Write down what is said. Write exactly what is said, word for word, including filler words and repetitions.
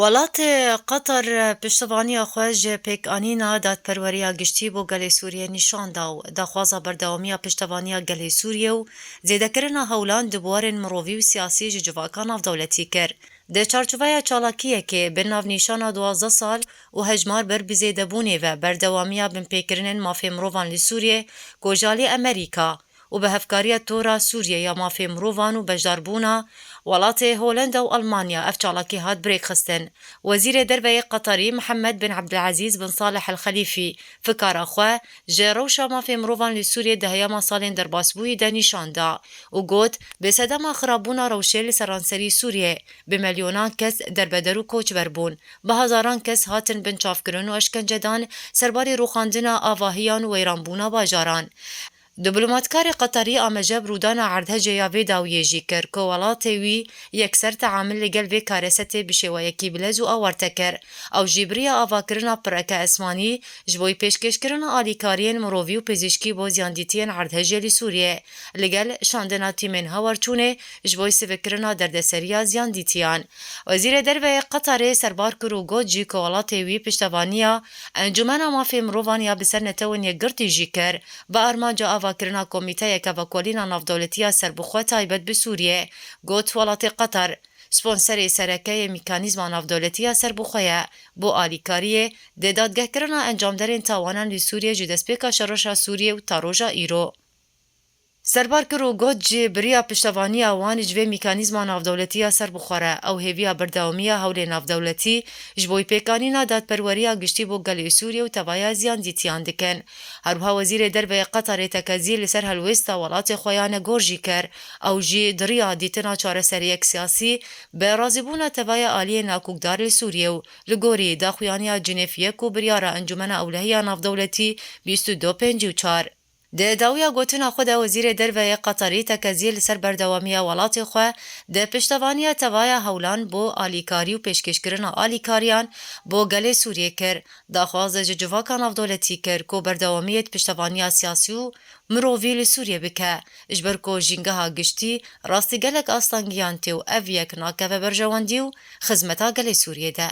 Welatê Qatar piştevaniya xwe ji pêkanîna dadperweriya giştî bo gelê Sûriyê nîşan da û daxwaza berdewamiya piştevaniya gelê Sûriyê û zêdekirina hewlan di buwarên mirovî û siyasî ji civaka navdewletî kir. Di çarçoveya çalakiyekê bi navnîşana duwazdeh sal û hejmar ber bi zêdebûnê ve berdewamiya binpêkirinên mafê mirovan li Sûriyê ku ji alî Amerîka û bi hevkariya Tora Sûriye ya Mafê Mirovan û beşdarbûna welatê Holenda û Almanya ev çalakî hat birêkxistin. Wezîrê Derve yê Qatarî Mihemed bin Ebdilezîz bin Salih El Xelîfî fikara xwe ji rewşa mafê mirovan li Sûriyê di heyama salên derbasbûyî de nîşan da û got, bi sedema xirabûna rewşê li seranserî Sûriyê bi milyonan kes derbeder û koçber bûn, bi hezaran kes hatin binçavkirin û eşkencedan, serbarî rûxandina avahiyan û weyranbûna bajaran. Diplomatkarê Qatarî amaje bi rûdana erdhejê ya vê dawiyê jî kir ku welatê wî yekser teamil li gel vê karesetê bi şêweyekî bilez û awarte kir. Ew jî bi riya avakirina pireke esmanî ji bo pêşkêşkirina alîkariyên mirovî û pizîşkî bo ziyandîtiyên erdhejê li Sûriyê, li gel şandina tîmên hawarçûnê ji bo sivikkirina derdeseriya ziyandîtiyan. Wezîrê Derve yê Qatarê serbar kir û got jî ku welatê wî piştevaniya Encûmena Mafê Mirovan ya bi ser Netewên Yekgirtî jî kir, bi armanca avakirina komîteyeke vekolîna navdewletî ya serbixwe taybet bi Sûriyê. Got, welatê Qatar sponserê sereke yê mîkanîzma navdewletî ya serbixwe ye bo alîkariyê di dadgehkirina encamderên tawanan li Sûriyê ji destpêka şerreşa Sûriyê û ta roja îro. Serbar kir û got jî bi riya piştevaniya wan ji vê mîkanîzma navdewletî ya serbixwe re ew hêviya berdewamiya hewlê navdewletî ji bo pêkanîna dadperweriya giştî bo gelê Sûriyê û tevaya ziyandîtiyan dikin. Her wiha Wezîrê Derve yê Qatarê tekezî li ser helwêsta welatê xwe ya negor jî kir. Ew jî di riya dîtina çareseriyek siyasî bi razîbûna tevaya aliyên nakokdar li Sûriyê û li gorî daxuyaniya Cinêv yek û biryara Encûmena Ewlehî ya Navdewletî bîst û du pêncî û çar. Di dawiya gotina xwe de Wezîrê Derve yê Qatarî tekezî li ser berdewamiya welatê xwe di piştevaniya tevaya hewlan bo alîkarî û pêşkêşkirina alîkariyan bo gelê Sûriyê kir. Daxwaze ji civaka navdewletî kir ku berdewamiyê di piştevaniya siyasî û mirovî li Sûriyê bike, ji ber ku jîngeha giştî rastî gelek astangiyan tê û ev yek nakeve berjewendî û xizmeta gelê Sûriyê de.